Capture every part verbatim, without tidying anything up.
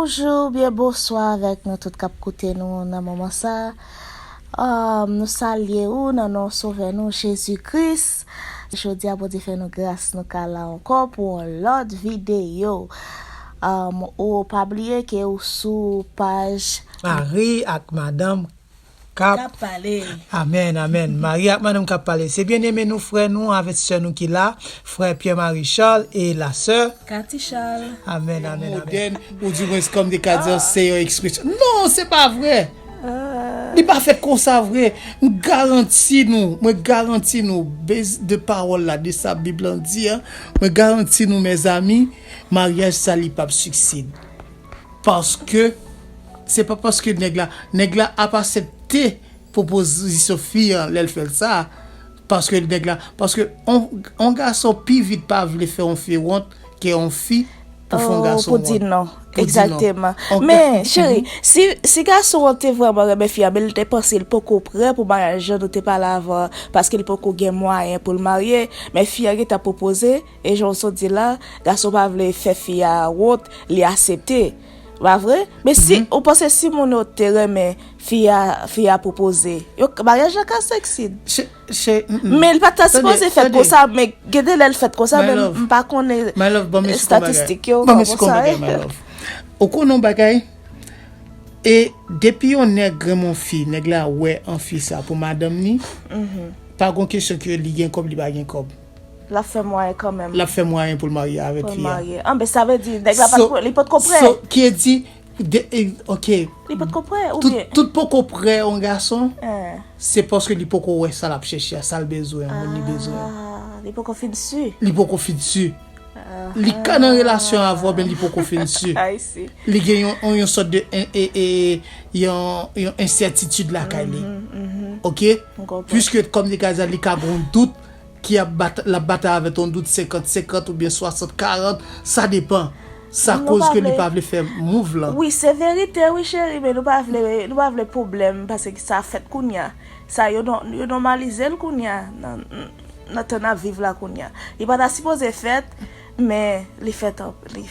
Bonjou, byen bonswa avèk nou tout k ap koute nou nan moman sa. Um, nou salye ou nan non Sovè nou, Jezi Kris. Jodi a, Bondye fè nou gras, nou ka la ankò pou yon lòt videyo. Um, ou pa bliye ke ou sou paj Mari ak madanm k ap K ap pale. Amèn, amèn. Mari ak madanm k ap pale. Se byeneme nou, frè nou, avèk sè nou ki la, frè Pierre Marie Charles e la sè Cathy Charles. Amèn, amèn, amèn. Modèn, ou dimwens kòm de ka di, se yon ekspresyon. Non, se pa vre. Li pa fèt konsa vre. M garanti nou, mwen garanti nou, base de pawòl la, de sa Bib lan di a, mwen garanti nou, mezanmi, maryaj sa li p ap siksid. Paske, se pa paske nèg la, nèg la ap aksepte pwopozisyon fi an lè l fè l sa, paske nèg la, paske on, on gason pi vit pa vle fè on fi wont ke on fi pou fè on Oh, gason pou di wont. Non. Pou di non. Egzakteman. On ga- Men, cheri, si, si gason an te vrèman renmen fi a, men li te panse li poko prè pou maryaj jan nou te pale avan, paske li poko gen mwayen pou l marye, men fi a gentan pwopoze, e jan w sot di la, gason pa vle fè fi a wont, li aksepte. Pa vre? Men si ou panse si moun yo te renmen fi a, fi a pwopoze, yo, maryaj la ka siksid. Che, che, mm, mm. Men li pa ta sipoze fèt konsa, men gen de lè l fèt konsa, men m pa konnen statistik yo, kòman sa ye. Ban m esplike yon bagay, my love. Ou konnen yon bagay? E depi yon nèg renmen yon fi, nèg la wè an fi sa pou madanm ni, pa gon kesyon ke li gen kòb, li pa gen kòb. L ap fè mwayen kanmenm. L ap fè mwayen pou l marye avèk fi a. Pou l marye. Anben, sa vle di, nèg la pa t, li potko prè. So, ki di, de, e, ok. Li potko prè, oubyen? Tout, tout poko prè yon gason, se paske li poko wè sa l ap chèche a, sa l bezwen, yon moun li bezwen. Ah, li poko fin si. Li poko fin si. Li ka nan relasyon avè w, men li poko fin si. I see. Li gen yon, yon, yon sòt de, en, e, e, yon, yon ensètitid lakay li. Ok? M konprann. Piske, kòm de ka di a, li ka gen yon dout ki ap bat, l ap batay avè yon dout senkant senkant oubyen swasant karant, sa depan. Sa koz ke li pa vle fè mouv lan. Wi, se verite, wi, cheri, men nou pa vle, nou pa vle pwoblèm, paske sa fèt kounye a. Sa yo nò-, yo nòmalize l kounye a, nan, nan tan n ap viv la kounye a. Li pa ta sipoze fèt, men li fèt an, li,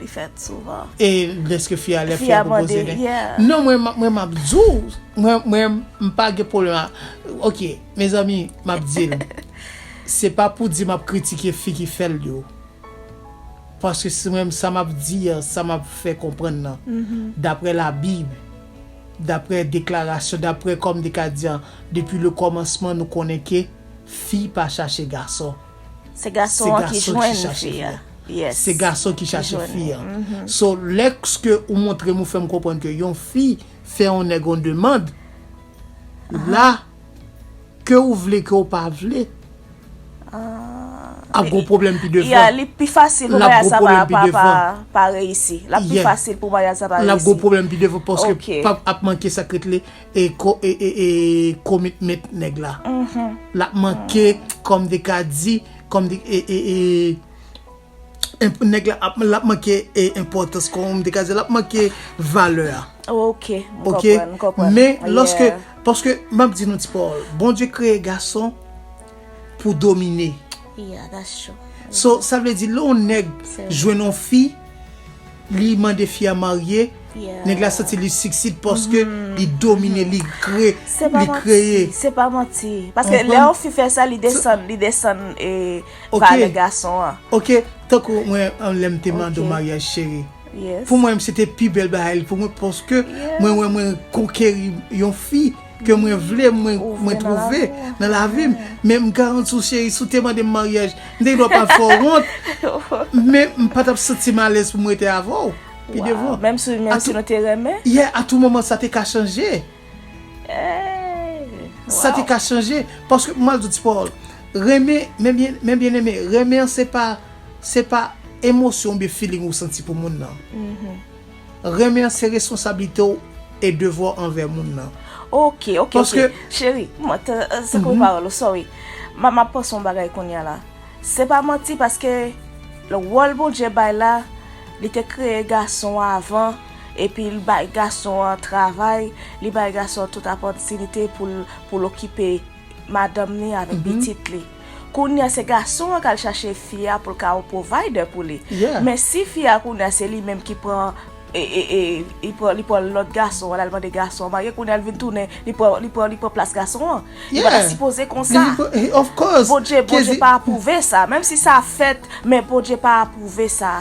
li fèt souvan. E lèske fi a, lè fi a pwopoze, yeah. Non, mwen, mwen, m ap di w, mwen, mwen, m pa gen pwoblèm a, ok, mezanmi, m ap di l. Se pa pou di m ap kritike fi ki fè l yo. Paske si mwen, sa m ap di an, sa m ap fè konprann nan, daprè Labib, daprè deklarasyon, daprè kòm de ka di an, depi le kòmansman, nou konnen ke fi pa chache gason. Se gason an ki jwenn fi a. Yes. Se gason ki chache fi an. So, lèske ou montre m, ou fè m konprann ke yon fi fè yon nèg yon demann, la, ke ou vle, ke ou pa vle, ap gon pwoblèm pi devan. Yeah, li pi fasil pou maryaj sa pa, pa, pa, pa reyisi. L ap pi fasil pou maryaj sa pa reyisi. L ap gon pwoblèm pi devan paske p ap, ap manke sa k rele e ko-, e, e, e commitment nèg la. L ap manke, kòm de ka di, kòm de, e, e, e, enp-, nèg la ap, l ap manke, e, enpòtans, kòm de ka di, l ap manke valè a. Ok, m konprann, m konprann. Men lòske, paske m ap di nou ti pawòl, Bondye kreye gason pou domine. Yeah, that's true. So, sa vle di, lè yon nèg jwenn yon fi, li mande fi a marye, nèg la santi li siksid paske li domine, li kre-, li kreye. Se pa manti. Paske lè yon fi fè sa, li desann, li desann, e, valè gason an. Ok, tankou mwen, an, lè m te mande w maryaj, cheri. Pou mwen, se te pi bèl bagay pou mwen, paske mwen wè mwen konkeri yon fi ke mwen vle, mwen, mwen twouve nan lavi m. Men m garanti w, cheri, si w te mande m maryaj, m te gen dwa pa fè w wont, men m pa t ap santi m alèz pou m rete avè w pi devan. Menm si, menm si nou te renmen? Yeah, a tou moman, sa te ka chanje. Sa te ka chanje. Paske m al di w ti pawòl. Renmen, men byen, men byeneme, renmen an se pa, se pa emosyon oubyen feeling ou santi pou moun nan. Renmen an se responsablite w e devwa w anvè moun nan. Ok, ok, ok. Paske cheri, mwen te, se kou pawòl ou, sorry. M, m ap panse yon bagay kounye a la. Se pa manti, paske wòl Bondye bay la, li te kreye gason an avan, epi li bay gason an travay, li bay gason an tout opòtinite pou l, pou l okipe madanm ni avèk pitit li. Kounye a, se gason an k al chache fi a pou l ka yon provider pou li. Men si fi a kounye a, se li menm ki pran e, e, e, li pran, li pran lòt gason, l al mande gason an marye, kounye a l vin tounen, li pran, li pran, li pran plas gason an. Li pa ta sipoze konsa. Li vin pran, of course. Bondye, Bondye pa apwouve sa. Menm si sa fèt, men Bondye pa apwouve sa.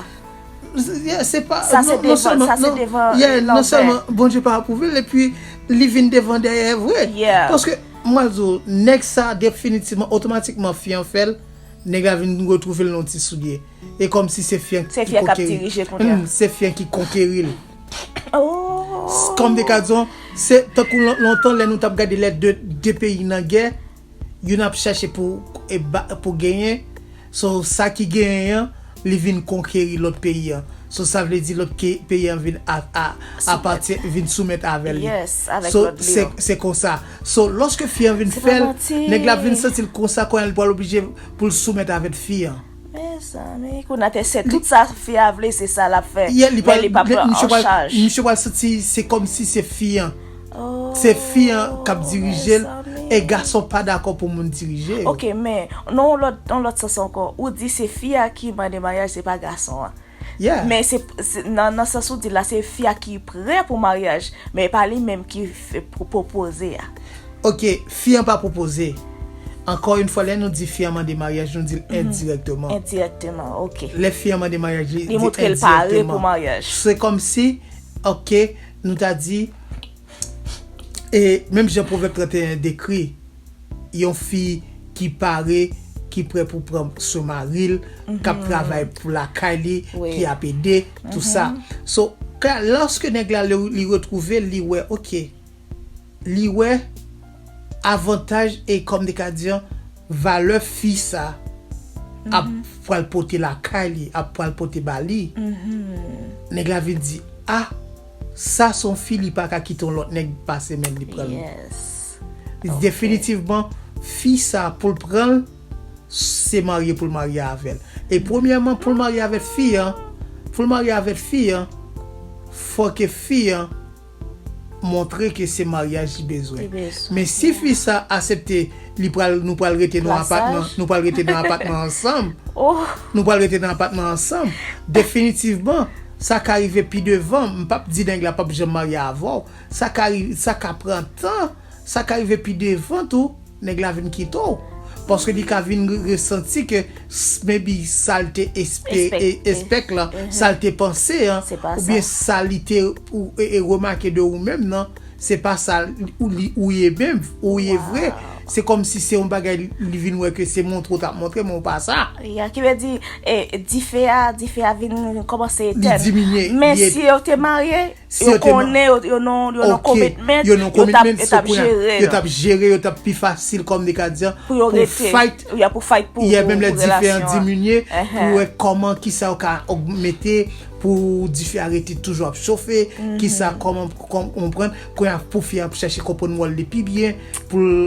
Yeah, se pa, sa se devan, sa se devan, yeah, non sèlman Bondye pa apwouve l, epi li vin devan dèyè vre. Yeah. Paske, mwen di w, nèg sa definitivman, otomatikman, fi an fè l, nèg la vin retwouve l nan yon ti soulye. E kòmsi se fi an ki konkeri. Se fi an k ap dirije kounye a. Hmm, se fi an ki konkeri l. Oh. Kòm de ka di w, se tankou lon-, lontan lè nou t ap gade lè de, de peyi nan gè, youn ap chache pou, e ba, pou genyen. So, sa ki genyen an, li vin konkeri lòt peyi an. So, sa vle di lòt ke, peyi an vin a, a, apatyen, vin soumèt avè li. Yes, avèk lòd li yo. Se konsa. So, lòske fi an vin fè l, nèg la vin santi l konsa, kounye a li pral oblije pou l soumèt avèk fi an. Mezanmi, kounye a se tout sa fi a vle, se sa l ap fè. Yeah, li pral, li pral, misye pral, misye pral santi se kòmsi se fi an. Se fi an k ap dirije l, e gason pa dakò pou moun dirije yo. Ok, men, nan yon lòt, yon lòt sans ankò, ou di se fi a ki mande maryaj, se pa gason an. Yeah. Men se, se, nan, nan sans ou di la, se fi a ki prè pou maryaj, men e pa li menm ki fè, pwo-, pwopoze a. Ok, fi an pa pwopoze. Ankò yon fwa, lè nou di fi an mande maryaj, nou di l endirèkteman. Endirèkteman, ok. Lè fi an mande maryaj, li di endirèkteman. Li montre l pare pou maryaj. Se kòmsi, ok, nou ta di, e menm jan Pwovèb trannteyen dekri, yon fi ki pare, ki prè pou pran swen mari l, k ap travay pou lakay li, ki ap ede, tou sa. So, ka, lòske nèg la, li, li retwouve l, li wè, ok, li wè avantaj e, kòm de ka di an, valè fi sa ap pral pote lakay li, ap pral pote ba li. Nèg la vin di, ah, sa se yon fi, li pa ka kite yon lòt nèg pase men li pran l. Yes. Ok. Definitivman, fi sa pou l pran l, se marye pou l marye avè l. E premyèman, pou l marye avèk fi an, pou l marye avèk fi an, fò ke fi an montre ke se maryaj li bezwen. Li bezwen. Men si fi sa aksepte, li pral, nou pral rete nan apatman, nou pral rete nan apatman ansanm. Oh. Nou pral rete nan apatman ansanm. Definitivman, sa ka rive pi devan, m p ap di nèg la p ap janm marye avè w. Sa ka ri-, sa ka pran tan, sa ka rive pi devan tou, nèg la vin kite w. Paske li ka vin re-, resanti ke s-, maybe sa l te espe-, e, espèk la, sa l te panse an, oubyen sa li te ou, e, e remake de ou menm nan, se pa sa ou li, ou ye menm, ou ye vre. Se kòmsi se yon bagay li, li vin wè ke se montre w t ap montre, men w pa sa. Ya, ki vle di, e, dife a, dife a vin kòmanse etèn. Li diminye. Men si yo te marye, si yo te ma-, konnen yo, yo nan, yo nan commitment, yo nan commitment, yo t ap, yo t ap jere l. Yo t ap jere, yo t ap pi fasil, kòm de ka di an, pou yo rete, fight, ya, pou fight pou, yeah, pou, menm lè dife an diminye, pou wè kòman, kisa yo ka ogmante, pou dife a rete toujou ap chofe, kisa, kòman, kòman konprann, kounye a pou fi an ap chèche konprann wòl li pi byen, pou l,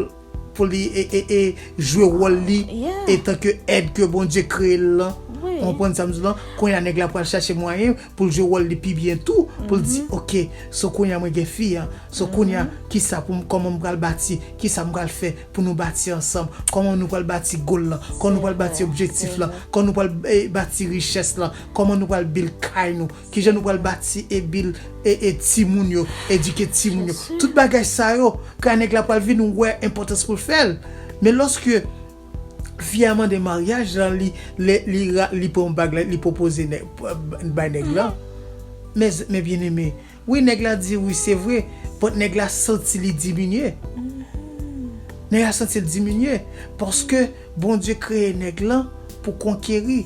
pou li, e, e, e, jwe wòl li, yeah, etanke èd ke Bondye kreye l lan. Wi. Ou konprann sa m di w lan? Kounye a nèg la pral chache mwayen pou l jwe wòl li pi byen tou, pou l di, ok, so kounye a mwen gen fi an, so kounye a, kisa pou m, kòman m pral bati, kisa m pral fè pou nou bati ansanm, kòman nou pral bati goal lan, kòman nou pral bati objektif lan, kòman nou pral, eh, bati richès lan, kòman nou pral build kay nou, kijan nou pral bati e build, e, e timoun yo, edike timoun yo. Tout bagay sa yo, ka nèg la pral vin wè enpòtans pou l fè l. Men lòske fi a mande maryaj lan, li, li, li ra-, li pran yon bag la, li pwopoze nèg, bay nèg lan. Men, men byeneme, wi, nèg la di wi, se vre, but nèg la santi li diminye. Nèg la santi l diminye, paske Bondye kreye nèg lan pou konkeri.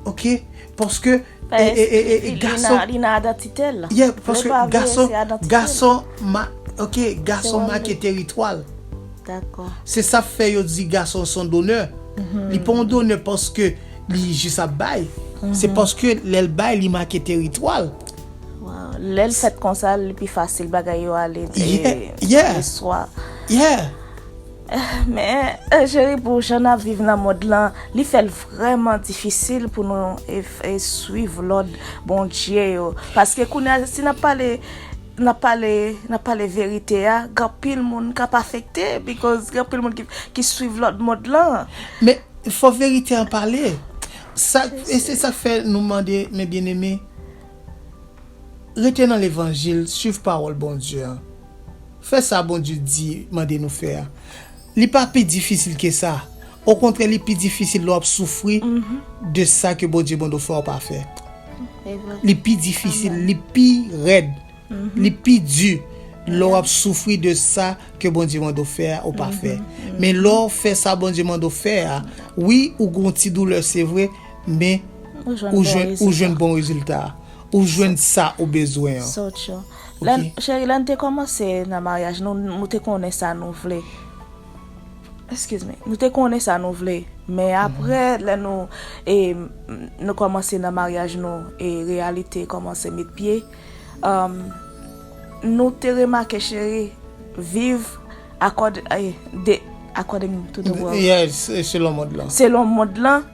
Ok? Paske, e, e, e, e, gason, li nan, li nan idantite l. Yeah, paske gason, gason ma-, ok, gason make teritwa l. Dakò. Se sa fè yo di gason se yon donè. Li pa yon donè paske li jis ap bay. Se paske lè l bay, li make teritwa l. Wow. Lè l fèt konsa, li pi fasil bagay yo ale, eh, yeah, yeah, le swa. Yeah. Men, eh, Jerry, pou jan n ap viv nan mond lan, li fè l vrèman difisil pou nou, e, e, swiv lòd Bondye yo. Paske kounye a, si n ap pale, n ap pale, n ap pale verite a, gen anpil moun k ap afekte, because gen anpil moun ki, ki swiv lòd mond lan. Men, fò verite an pale. Sa, e se sa k fè nou mande, men byeneme, rete nan levanjil, suiv pawòl Bondye an. Fè sa Bondye di, mande nou fè a. Li pa pi difisil ke sa. Okontrè, li pi difisil lè w ap soufri de sa ke Bondye mande w fè, w pa fè. Li pi difisil, li pi rèd, li pi di lè w ap soufri de sa ke Bondye mande w fè a, ou pa fè. Men lè w fè sa Bondye mande w fè a, wi, ou gen yon ti doulè, se vre, men ou jwenn, ou jwenn bon rezilta. Ou jwenn sa ou bezwen an. Sòt yo. Lè, cheri, lè n te kòmanse nan maryaj nou, nou te konnen sa nou vle. Excuse me. Nou te konnen sa nou vle. Men apre, lè nou, e, nou kòmanse nan maryaj nou, e reyalite kòmanse met pye, um, nou te remake, cheri, viv according, e, de, according to the world. Yes, e selon mond lan. Selon mond lan,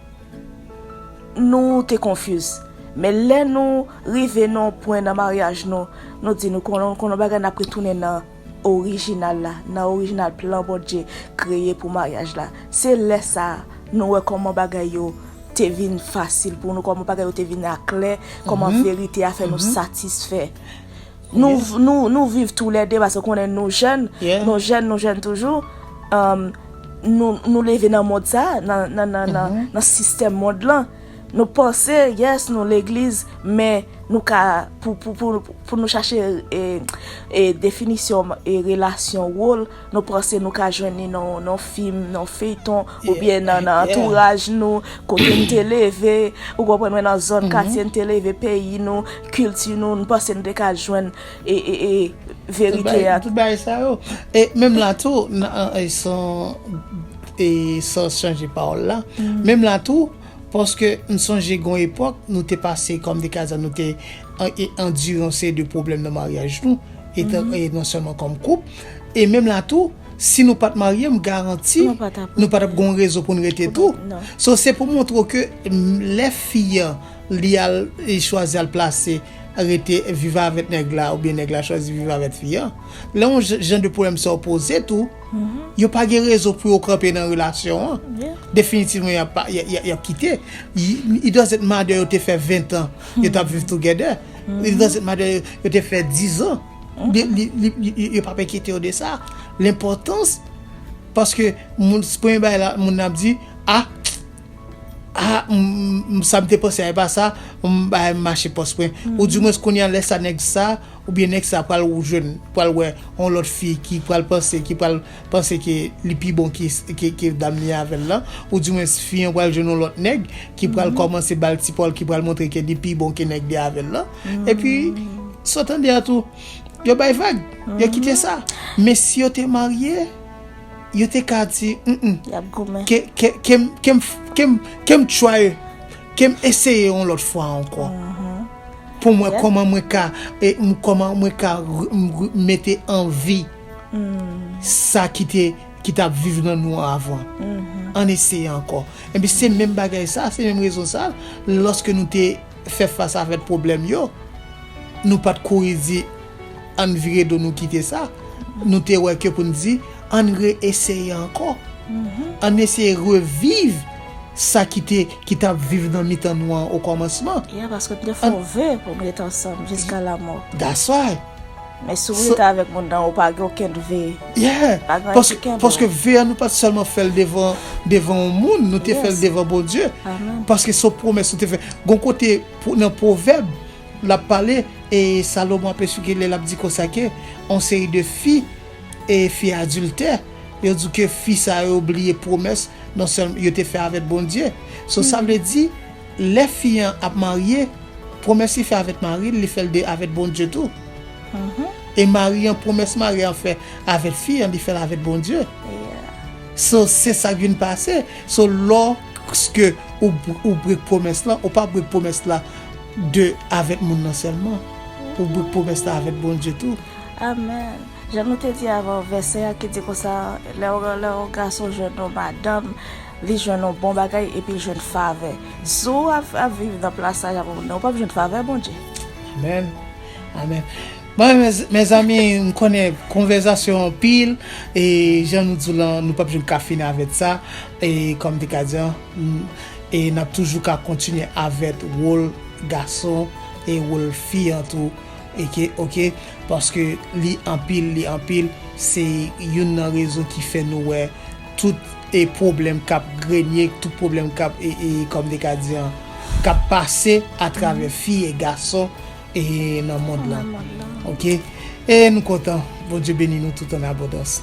nou te confuse. Men lè nou rive nan yon pwen nan maryaj nou, nou di nou konnen, konnen bagay n ap retounen nan orijinal la, nan orijinal plan Bondye kreye pou maryaj la. Se lè sa a, nou wè kòman bagay yo te vin fasil pou nou, kòman bagay yo te vin aklè, kòman verite a fè nou satisfè. Nou, nou, nou viv toulède, paske konnen nou jèn, nou jèn, nou jèn toujou. Um, nou, nou leve nan mond sa, nan, nan, nan, nan, nan sistèm mond lan. Nou panse, yes, nou legliz, men nou ka, pou, pou, pou, pou nou chache, e, e, definisyon, e, relasyon, wòl, nou panse nou ka jwenn li nan, nan fim, nan feyton, oubyen nan, nan antouraj nou, kote n te leve, ou konprann mwen, nan zòn katye n te leve, peyi nou, kilti nou, nou panse nou te ka jwenn, e, e, e, verite a. Tout bagay sa yo. E menm la tou, nan, e, san, e, san chanje pawòl la, menm la tou, paske m sonje gon epòk, nou te pase, kòm de ka di, nou te an, e, andire yon seri de pwoblèm nan maryaj nou, etan, e non sèlman kòm koup, e menm la tou, si nou pa t marye, m garanti, nou pa t ap gon rezon pou n rete tou. So, se pou montre w ke, m, lè fi an, li al, li chwazi al plase, rete viv avèk nèg la, oubyen nèg la chwazi viv avèk fi an. Lè yon j-, jan de pwoblèm sa yo poze tou, yo pa gen rezon pou yo kanpe nan relasyon an. Definitivman, y ap pa, y, y, y ap kite. Y-, it doesn't matter yo te fè ven tan, yo t ap viv together. It doesn't matter yo, yo te fè diz an. Li, li, li, li, yo p ap enkyete yo de sa. Lenpòtans, paske moun, premye bagay la, moun nan ap di, a, a, m, m, sa m te panse a, e pa sa, m, bagay m mache pòs mwen. Ou di mwens kounye a, lè sa nèg sa, oubyen nèg sa pral ou jwenn, pral wè yon lòt fi ki pral panse, ki pral panse ke li pi bon ke, ke, ke dam li avè l lan, ou di mwens fi an pral jwenn yon lòt nèg ki pral kòmanse ba l ti pawòl, ki pral montre ke li pi bon ke nèg li avè l lan. Epi, sa w tande a tou, yo bay vag, yo kite sa. Men si yo te marye, yo te ka di, mm, mm, ke, ke, ke m, ke m, ke m, ke m try, ke m eseye yon lòt fwa ankò. Pou m wè kòman mwen ka, e, m, kòman mwen ka r-, m, r-, mete an vi sa ki te, ki t ap viv nan nou an avan. Ann eseye ankò. Epi se menm bagay sa, se menm rezon sa, lòske nou te fè fas avèk pwoblèm yo, nou pa t kouri di, ann vire do nou kite sa. Nou te wè ke pou n di, ann reeseye ankò. Ann eseye reviv sa ki te, ki t ap viv nan mitan nou an o kòmansman. Yeah, paske nou te fè yon ve pou nou rete ansanm jiska lamò. That's why. Men si w rete avèk moun nan, ou pa gen okenn ve. Yeah. Pa gen anyen ki kenbe w. Paske ve a, nou pa t sèlman fè l devan, devan yon moun, nou te fè l devan Bondye. Amen. Paske se yon pwomès nou te fè. Gon kote pou, nan Pwovèb, l ap pale, e Salomon ap esplike lè l ap di konsa ke yon seri de fi, e fi adiltè, yo di ke fi sa yo bliye pwomès non sèlman yo te fè avèk Bondye. So, sa vle di, lè fi an ap marye, pwomès li fè avèk mari l, li fè l de avèk Bondye tou. E mari an, pwomès mari an fè avèk fi an, li fè l avèk Bondye. So, se sa k vin pase. So, lòske ou, ou brek pwomès lan, ou pa brek pwomès la de avèk moun nan sèlman. Ou brek pwomès la avèk Bondye tou. Amen. Jan nou te di avan, vèsè a ki di konsa, lè yon, lè yon gason jwenn yon madanm, li jwenn yon bon bagay epi l jwenn favè. Si w ap, ap viv nan plas sa, jan pou moun nan, ou p ap jwenn favè Bondye. Amen. Amen. Bon, mez-, mezanmi, m konnen konvèsasyon anpil, e jan nou di w lan, nou p ap janm ka fini avèk sa, e kòm m te ka di an, m, e n ap toujou ka kontinye avèk wòl gason e wòl fi an tou, Eke, oke, paske li anpil, li anpil, se youn nan rezon ki fè nou wè tout e pwoblèm k ap grenye, tout pwoblèm k ap, e, e, kòm te ka di an, k ap pase atravè fi e gason e nan mond lan. Nan mond lan. Oke? E nou kontan. Bondye beni nou tout an abondans.